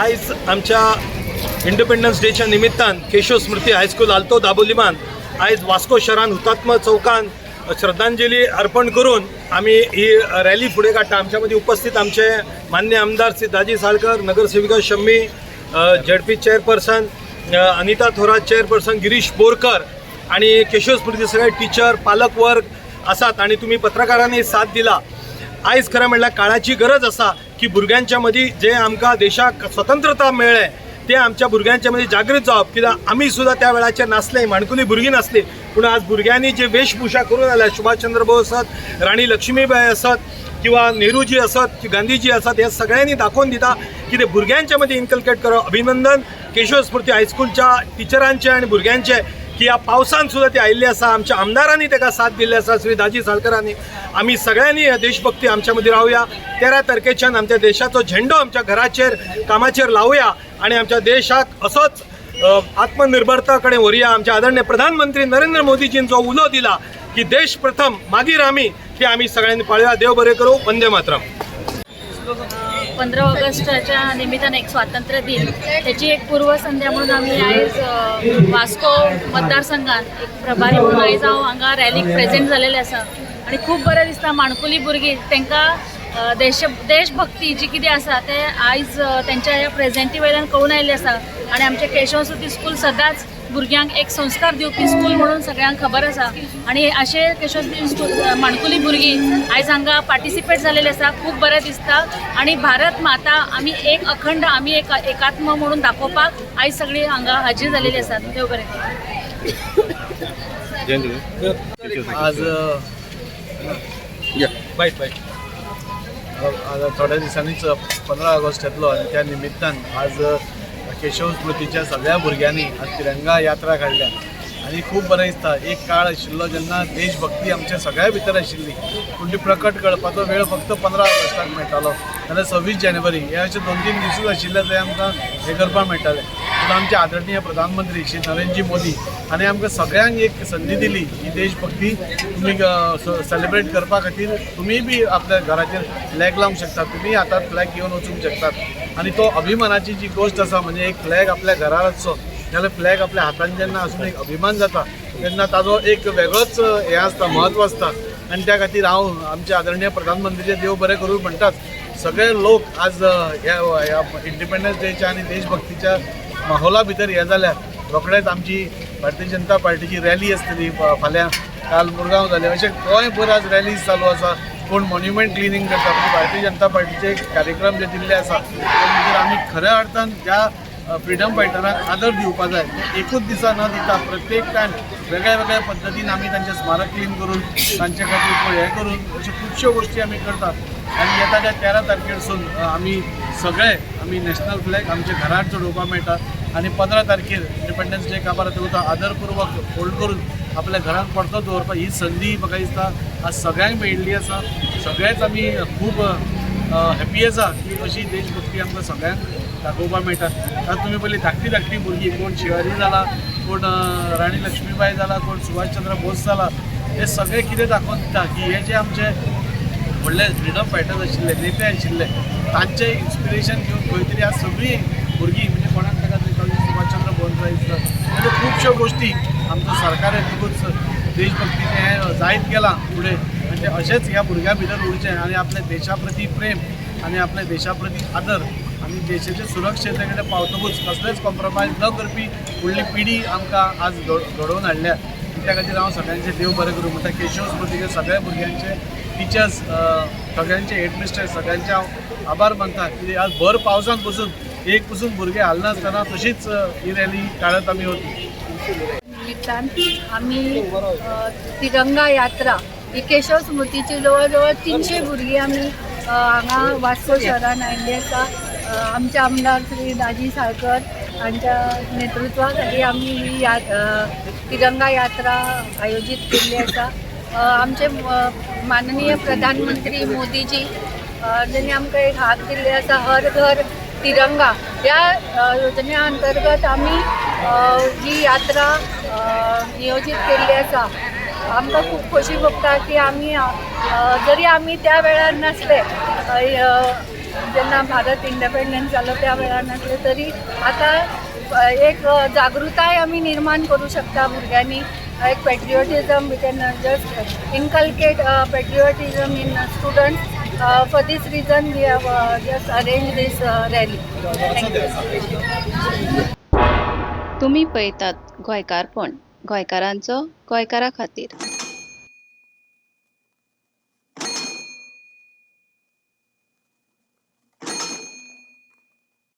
आयज आमच्या इंडिपेंडन्स डेच्या निमित्तान केशव स्मृती हायस्कूल आल्तो दाबोलिमान आयज वास्को शहरान हुतात्मा चौकान श्रद्धांजली अर्पण करून आमी ही रॅली फुडें काडटा. आमच्या मदीं उपस्थित आमचे मान्य आमदार श्री दाजी साळकर, नगरसेविका Shammi, ZP chairperson Anita Thorat, chairperson Girish Borkar आणि केशव स्मृती सगळे टिचर, पालक वर्ग आसात आणि तुम्ही पत्रकारांनी साथ दिला. आयज खरें म्हणल्यार काळाची गरज आसा की भुरग्यांच्या मदीं जे आमकां देशाक स्वतंत्रता मेळ्ळें ते आमच्या भुरग्यांच्या मदीं जागृत जावप, कित्याक आमी सुद्दां त्या वेळाचेर नासले, माणकुली भुरगीं नासली, पूण आज भुरग्यांनी जे वेशभूषा करून आल्या, सुभाषचंद्र बोस आसत, राणी लक्ष्मीबाई आसत किंवा नेहरूजी आसत, गांधीजी आसत, हे सगळ्यांनी दाखोवन दिता की ते भुरग्यांच्या मदीं इन्कल्केट करप. अभिनंदन केशव स्मृती हायस्कूलच्या टिचरांचे आणि भुरग्यांचे की ह्या पावसान सुद्दां ते आयिल्ले आसा. आमच्या आमदारांनी ताका साथ दिल्ली आसा, श्री दाजी साळकरांनी. आमी सगळ्यांनी ह्या देशभक्ती आमच्या मदीं रावया. 13 तारखेच्यान आमच्या देशाचो झेंडो आमच्या घराचेर, कामाचेर लावया आणि आमच्या देशाक असोच आत्मनिर्भरता कडेन व्हरुया. आमच्या आदरणीय प्रधानमंत्री नरेंद्र मोदीजीन जो उलो दिला की देश प्रथम मागीर आमी, ते आमी सगळ्यांनी पाळुया. देव बरें करूं. वंदे मातरम. 15 ऑगस्टाच्या निमित्ताने एक स्वातंत्र्य दिन, त्याची एक पूर्वसंध्या म्हणून आमी आयज वास्को मतदारसंघात एक प्रभारी म्हणून आयज हांव हांगा रॅलीक प्रेझेंट जालेलें आसा आनी खूब बरें दिसता. माणकुली भुरगीं तांकां देशभक्ती जी कितें आसा ते आयज तेंच्या ह्या प्रेझेंटी वयल्यान कळून आयिल्लें आसा. आनी आमचें केशव स्मृती स्कूल सदांच भुरग्यांक एक संस्कार दिवपी स्कूल म्हणून सगळ्यांक खबर आसा आनी अशें केशव स्मृती स्कूल माणकुली भुरगीं आयज हांगा पार्टिसिपेट जालेले आसा. खूब बरें दिसता आनी भारत माता आमी एक अखंड, आमी एक एकात्म म्हणून दाखोवपाक आयज सगळीं हांगा हाजीर जालेली आसात. देव बरें करूं. आज बायट बायट. आज थोड्या दिसांनीच 15 ऑगस्ट येतलो आनी त्या निमित्तान आज केशव स्मृतीच्या सगळ्या भुरग्यांनी आज तिरंगा यात्रा काडल्या आनी खूब बरें दिसता. एक काळ आशिल्लो जेन्ना देशभक्ती आमच्या सगळ्या भितर आशिल्ली, पूण ती प्रकट करपाचो वेळ फक्त 15 ऑगस्टाक मेळटालो, जाल्यार 26 जानेवारी हे अशे 2-3 दिसूच आशिल्ले थंय आमकां हें करपाक मेळटालें. पूण आमचे आदरणीय प्रधानमंत्री श्री नरेंद्रजी मोदी हांणी आमकां सगळ्यांक एक संदी दिली ही देशभक्ती तुमी सेलिब्रेट करपा खातीर तुमी बी आपल्या घराचेर फ्लॅग लावंक शकतात, तुमी हातात फ्लॅग घेवन वचूंक शकतात. आनी तो अभिमानाची जी गोश्ट आसा, म्हणजे एक फ्लॅग आपल्या घरार आसचो जाल्यार फ्लॅग आपल्या हातान जेन्ना आसून एक अभिमान जाता तेन्ना ताजो एक वेगळोच हें आसता, म्हत्व आसता. आनी त्या खातीर हांव आमचे आदरणीय प्रधानमंत्रीचे देव बरें करूं म्हणटाच. सगळे लोक आज ह्या ह्या इंडिपेंडन्स डेच्या आनी देशभक्तीच्या माहोला भितर हे जाल्यार रोखडेच आमची भारतीय जनता पार्टीची रॅली आसतली फाल्यां. काल मुरगांव जाले, अशें गोंयभर आज रॅलीज चालू आसा. कोण मॉन्युमेंट क्लिनींग करता. म्हणजे भारतीय जनता पार्टीचे कार्यक्रम जे दिल्ले आसा ते भितर आमी खऱ्या अर्थान ज्या फ्रिडम फायटरांक आदर दिवपा जाय ते एकूच दिसा न दिता प्रत्येक टायम वेगळ्या वेगळ्या पद्दतीन आमी तांचें स्मारक क्लीन करून, तांचे खातीर हें करून, अश्यो खुबश्यो गोश्टी आमी करतात. आनी येता त्या 13 तारखेरसून आमी सगळे आमी नॅशनल फ्लॅग आमच्या घरात चडोवपाक मेळटा आनी 15 तारखेर इंडिपेंडन्स डे काबार जातकूच आदरपूर्वक फोल्ड करून आपल्या घरात परतो दवरपाक ही संदी म्हाका दिसता आज सगळ्यांक मेळिल्ली आसा. सगळेच आमी खूब हॅपी आसा की अशी देशभक्ती आमकां सगळ्यांक दाखोवपाक मेळटा. आतां तुमी पयलीं धाकटी धाकटी भुरगीं, कोण शिवाजी जाला, कोण राणी लक्ष्मीबाई जाला, कोण सुभाषचंद्र बोस जाला, हे सगळे कितें दाखोवन दिता की हे जे आमचे व्हडले फ्रिडम फायटर्स आशिल्ले, नेते आशिल्ले, तांचें इन्स्पिरेशन घेवन खंय तरी आज सगळीं भुरगीं, म्हणजे कोणाक ताका सुभाषचंद्र बोस जाय दिसता. म्हणजे खुबश्यो गोश्टी आमचो सरकार येतकूच देशभक्तीचें हें जायत गेलां फुडें आनी तें अशेंच ह्या भुरग्यां भितर उरचें आनी आपल्या देशा प्रती प्रेम आनी आपल्या देशा प्रती आदर आनी देशाचे सुरक्षेते कडेन पावतकूच कसलेच कॉम्प्रोमायज न करपी फुडली पिढी आमकां आज घडोवन हाडल्या. त्या खातीर हांव सगळ्यांचें देव बरें करूं म्हणटा. केशव स्मृतीचे सगळ्या भुरग्यांचे, टिचर्स सगळ्यांचे, हेडमिस्टर सगळ्यांचे हांव आभार मानता की आज भर पावसांत बसून एक पसून भुरगे हालनासतना तशीच ही रॅली काडत आमी वतली. निमित्तान आमी तिरंगा यात्रा ही केशव स्मृतीची जवळ जवळ 300 भुरगीं आमी हांगा वास्को शहरान आयिल्ली आसा. आमचे आमदार श्री दाजी साळकर हांच्या नेतृत्वा खाली आमी ही तिरंगा यात्रा आयोजीत केल्ली आसा. आमचे माननीय प्रधानमंत्री मोदीजी जेणी आमकां एक हाक दिल्ली आसा, हर घर तिरंगा, ह्या योजने अंतर्गत आमी ही यात्रा नियोजीत केल्ली आसा. आमकां खूब खोशी भोगता की आमी जरी आमी त्या वेळार नासले जेन्ना भारत इंडिपेंडंट जालो त्या वेळार नासले तरी आतां एक जागृताय आमी निर्माण करूं शकता भुरग्यांनी. एक patriotism, we can just inculcate patriotism in students. For this reason we have just arrange this rally. Thank you. तुमी पळयतात गोंयकारपण, गोंयकारांचो गोंयकारा खातीर.